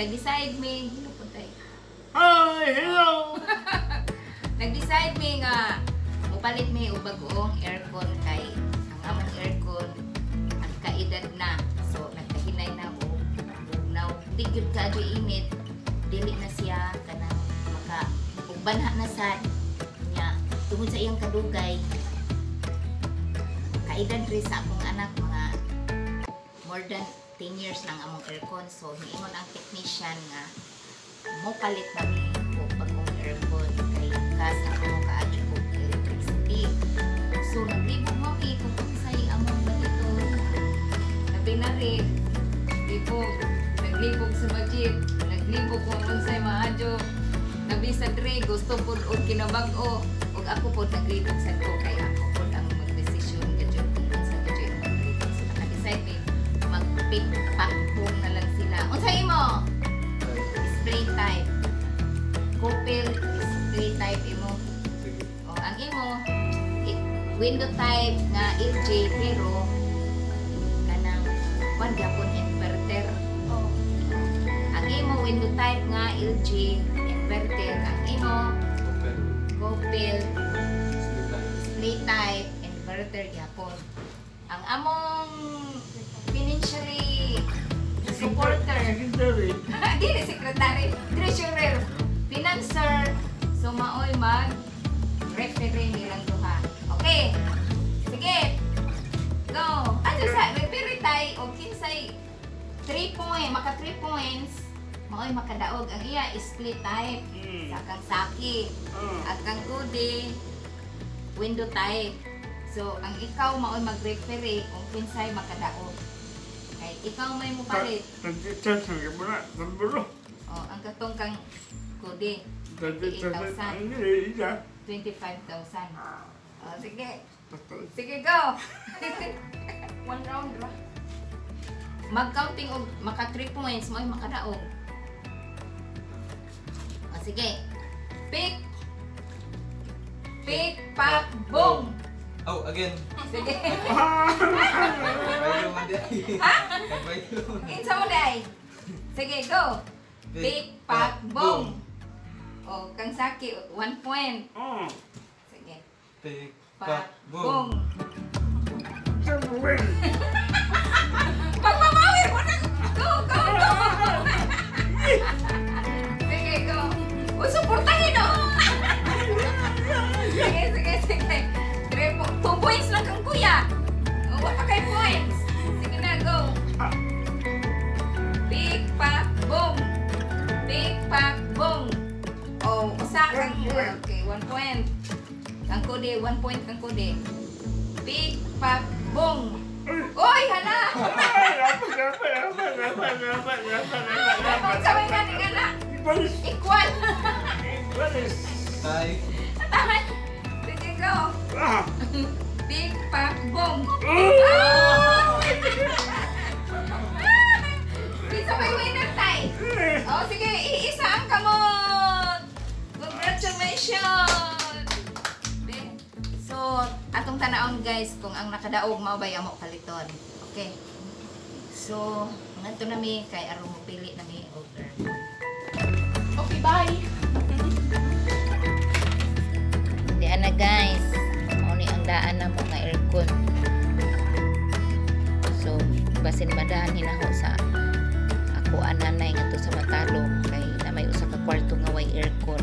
Nag-decide mi, hello po tayo. Hi! Hello! Nag-decide mi nga mupalit mi og bag-ong aircon kay ang among aircon ang kaedad na. So nagkahinay na og bugnaw. Di gyud kaadyo init, dili na siya kanang maka ug banha na sad nya tungod sa iyang kadugay, kaedad rin sa akong anak, mga more than 10 years lang among aircon. So niingon ang technician nga mo palit na mi og bagong aircon kay kas ako kaadyo og electricity. So naglibog mo mi kung unsay among paliton. Labi na rin, libog, naglibog sa budget, naglibog kung unsay maadyo. Labi sa dre, gusto pud og kinabag-o. Ug ako pod naglibog sad ko kay ako pod ang magdesisyon gadyo kung unsa gadyo ang paliton. So naka-decide mi mag-pick pack boom na lang sila. Unsa imo? Split type. Kopel split type imo. Sige. O, ang imo, window type nga LG pero kanang kwan gyapon, inverter. Oh. Ang imo, window type nga LG inverter. Ang imo, Open. Kopel Split type. Split type inverter gyapon. Ang among financially supporter, Secretary. dili secretary, treasurer, financer, so maoy mag referee nilang duha. Okay. Sige. Go. Ano sa referee tay o kinsay 3 point, maka 3 points, maoy makadaog. Ang iya is split type sa kang Saki. At kang Kudi, window type. So, ang ikaw maoy mag-referee kung kinsay makadaog. Kay ikaw may mupalit. 20,000 ka muna. Tamburo. Oh, ang katong kang Kudi, 20,000. 28,000. Ang isa. 25,000. Oh, sige. Sige, go! One round ra. Mag-counting og maka 3 points mo ay makadaog. Oh, sige. Pick! Pick, pack, boom! Oh, again. Sige. Kabayo man di ay. Kabayo. Kinsa mo day? Sige, go! Pick, pack, boom! Oh, kang Saki, 1 point. Oh. Sige. Pick, Pack, pack, boom! boom. Sa buwin. Pagmamawir mo na! Go, go, go! Sige, go! O, suportahin, oh! Sige, sige, sige. 2 points lang kang kuya. O, wala pa kay points. Sige na, go. Pick, pack, boom! Pick, pack, boom! Oh, usa kang. Okay, 1 point. Kang Kode, 1 point kang Kode. Pick, pack, boom! Uy, hala! Ay, dapat, dapat, dapat, dapat, dapat, dapat, dapat, dapat. Sabay nga ni nga na. Equals. Equal. Equals. Tie. Sige, go. Ah. Pick, pack, boom. Oh! Kinsa may winner tay? Oh, sige, iisa ang kamot. Congratulations! Be. So, atong tanawon, guys, kung ang nakadaog mao bay amo paliton. Okay. So, ngadto na mi kay aron mo pili na mi og aircon. Okay, bye. Di ana guys, mao ni ang daan na mo nga aircon. So, basin madaan hinaho sa ako ananay nga to sa Matalom kay na may usa ka kwarto nga way aircon.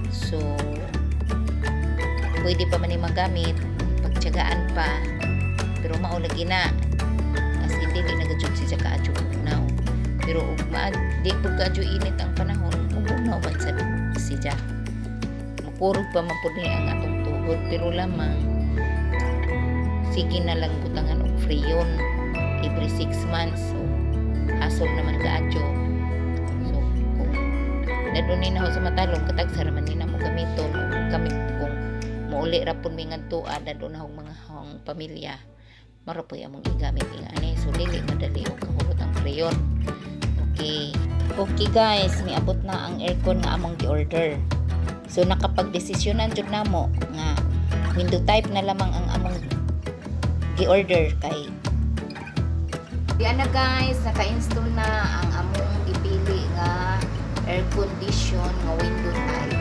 So, pwede pa man ni magamit, pagtiyagaan pa. Pero mao lagi na. As in, dili na gajud siya kaadyo bugnaw. Pero ug maad, di pud kaadyo init ang panahon, mubugnaw man sad siya. Makurog pa man pud ni ang atong tuhod, pero lamang sige na lang butangan og freon every 6 months, so hasol naman kaadyo. So kung dadun ni na sa Matalom, katagsa ra man ni namo gamiton. Ug kami kung muuli ra pud mi ngadto, dadun na mga hong pamilya, maro po'y among igamit ingani. So dili madali og kahurot ang freon. Okay guys, miabot na ang aircon nga among gi-order. So nakapagdesisyonan jud namo nga window type na lamang ang among gi-order kay. Di na guys, naka-install na ang among gipili. Air condition nga window type.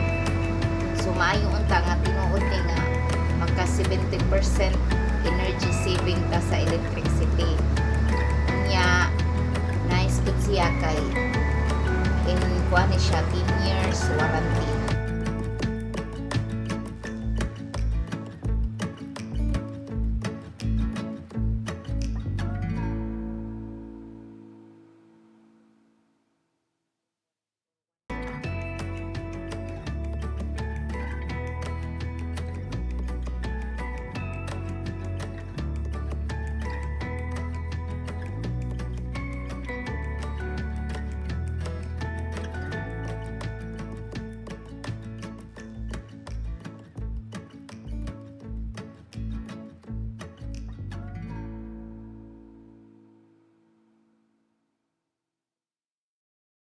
So maayo unta nga tinuod ni nga maka 70% energy saving ta sa electricity. Nya nice pud siya kay in kuan ni siya 10 years.